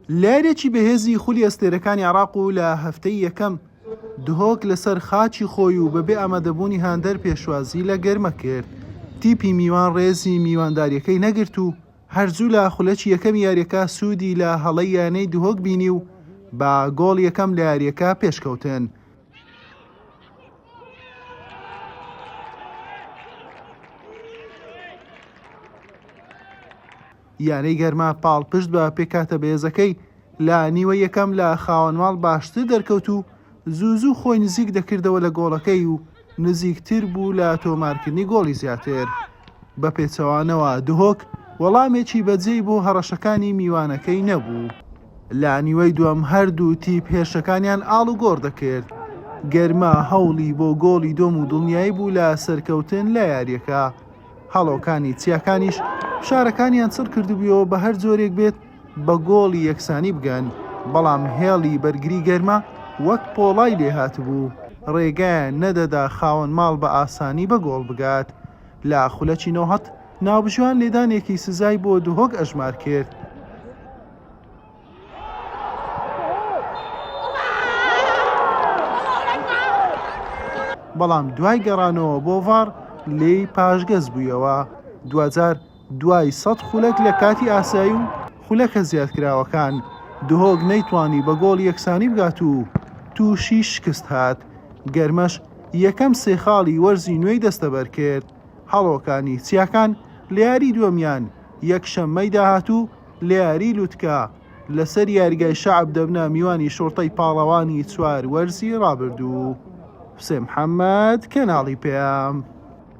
لە یارییەکی بەهێزی خولی ئەستێرەکانی عێراق و لە هەفتەی یەکەم، دهۆک لەسەر خاکی خۆی و بەبێ ئامادەبوونی هاندەر پێشوازی لە گەرمە کرد. تیپی میوان رێزی میواندارییەکەی نەگرت و هەر زوو لە خولەکی یەکەمی یارییەکە سوودی لە هەڵەی یانەی دهۆک بینی و بە گۆڵ یەکەم لە یارییەکە پێشکەوتن. یانەی گەرمە پاڵپشت بە پێکهاتە بەهێزەکەی لە نیوەی یەکەم لە خاوەنماڵ باشتر دەرکەوت و زوو زوو خۆی نزیک دەکردەوە لە گۆڵەکەی و نزیکتر بوو لە تۆمارکردنی گۆڵی زیاتر. بە پێچەوانەوە دهۆک وەڵامێکی بەجێی بۆ هەڕەشەکانی میوانەکەی نەبوو. لە نیوەی دووەم هەردوو تیپ هێرشەکانیان ئاڵوگۆڕ دەکرد. گەرمە هەوڵی بۆ گۆڵی دووەم و دڵنیایی بوو لە سەرکەوتن لە یارییەکە. هەڵۆکانی چیاکانیش فشارەکانیان چڕ کردبوویەوە بە هەر جۆرێک بێت بە گۆڵی یەکسانی بگەن، بەڵام هێڵی بەرگری گەرمە وەک پۆڵای لێهاتبوو، رێگایان نەدەدا خاوەن ماڵ بە ئاسانی بە گۆڵ بگات. لە خولەکی 90 ناوبژیوان لێدانێکی سزای بۆ دهۆک ئەژمار کرد. بەڵام دوای گەڕانەوە بۆ ڤاڕ لێی پاشگەز بوویەوە. دواجار دوای 100 خولەک لە کاتی ئاسایی و خولەکە زیادکراوەکان، دهۆک نەیتوانی بە گۆڵی یەکسانی بگات و تووشی شکست هات، گەرمەش یەکەم سێ خاڵی وەرزی نوێی دەستەبەر کرد. هەڵۆکانی چیاکان لە یاری دووەمیان یەکشەممەی داهاتوو لە یاریی لوتکە لەسەر یاریگای شەعب دەبنە میوانی شوڕتەی پاڵەوانی چوار وەرزی رابردوو. حوسێن محەمەد، کەناڵی پەیام.